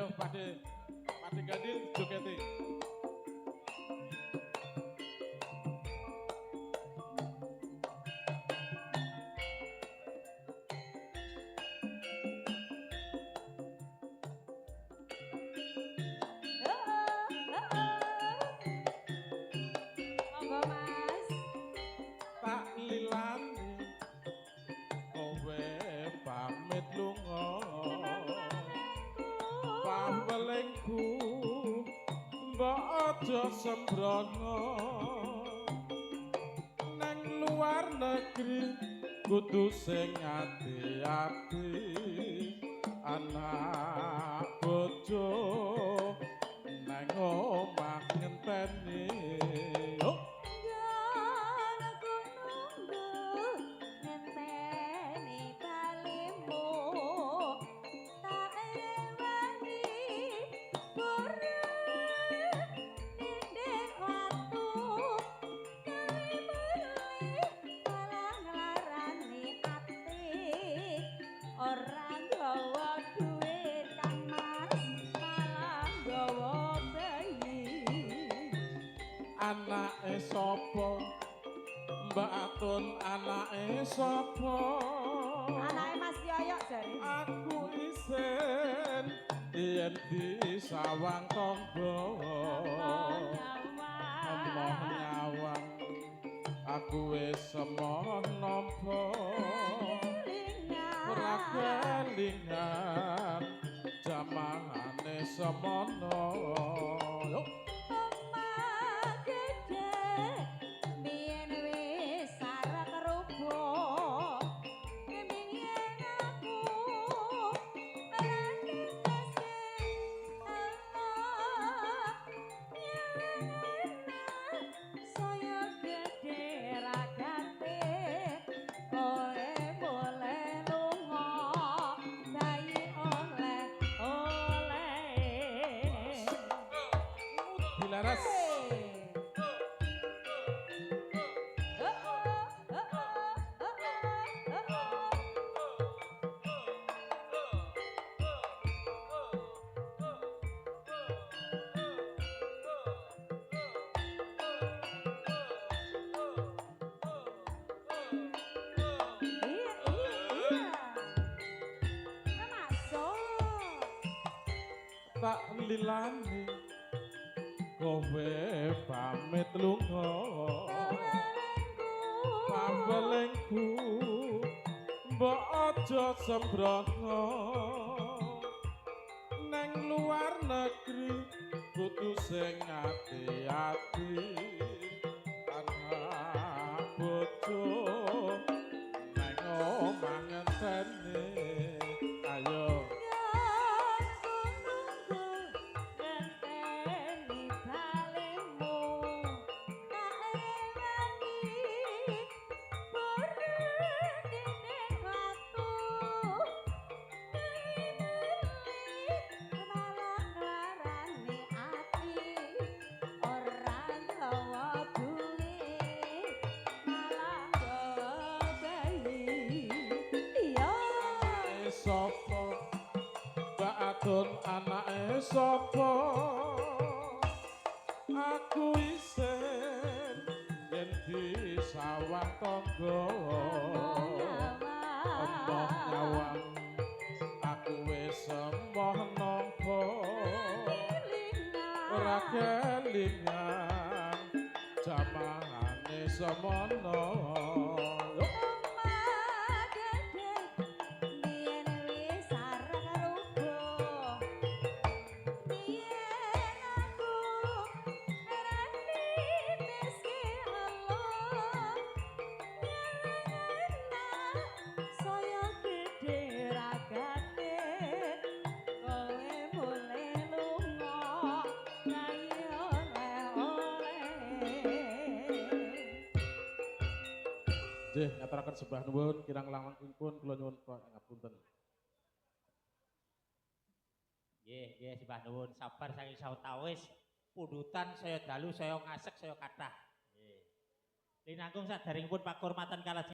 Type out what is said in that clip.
Ayo Pakde, Pakde Gandil jogete. Monggo Mas. Tak lilani kowe pamit lunga. Pawelingku mbok aja sembrono. Neng luar negeri kudu sing ati-ati. Anak bojo neng omah ngenteni. Oh. Aku nunggu ngenteni balimu, tak rewani buru nindek watu gawe mulih malah nglarani ati. Ora nggawa duit Kang Mas, malah nggawa bayi. Anake sapa? Mbak Atun anake sapa? Anake Mas Yoyok jare. Aku isin yen disawang tangga. Emoh nyawang aku wis emoh nampa. Ora kelingan jamane semono. Yo. Omah gedhe biyen wis arep rubuh. Kemingin aku ora dikasih Allah. Saya gedhe ragate kowe boleh lunga bayi oleh oleh. Dilaras. Iya. Masuk. Tak lilani kowe pamit lunga. Pawelingku mbok aja sembrono. Neng luar negeri kudu sing ati-ati. Anak bojo neng omah ngenteni. Ayo. Aku nunggu ngenteni balimu, tak rewani buru nindek watu gawe mulih malah nglarani ati. Ora nggawa duit malah nggawa bayi. Iya. Anake sapa? Mbak Atun anake sapa? Aku isin yen disawang tangga. Emoh nyawang aku wis emoh nampa. Ora kelingan jamane semono. Yo. Omah gedhe biyen wis arep rubuh. Biyen aku ngerani miskin Allah. Saya gedhe ragate kowe boleh lunga bayi oleh oleh. Nggih, ngaturaken sembah nuwun kirang langkungipun kula nyuwun pangapunten. Nggih, nggih sembah nuwun, sabar saking sawetawis pundutan saya dalu, saya ngasek, saya kathah. Nggih. Linangkung saderengipun pakurmatan kalajeng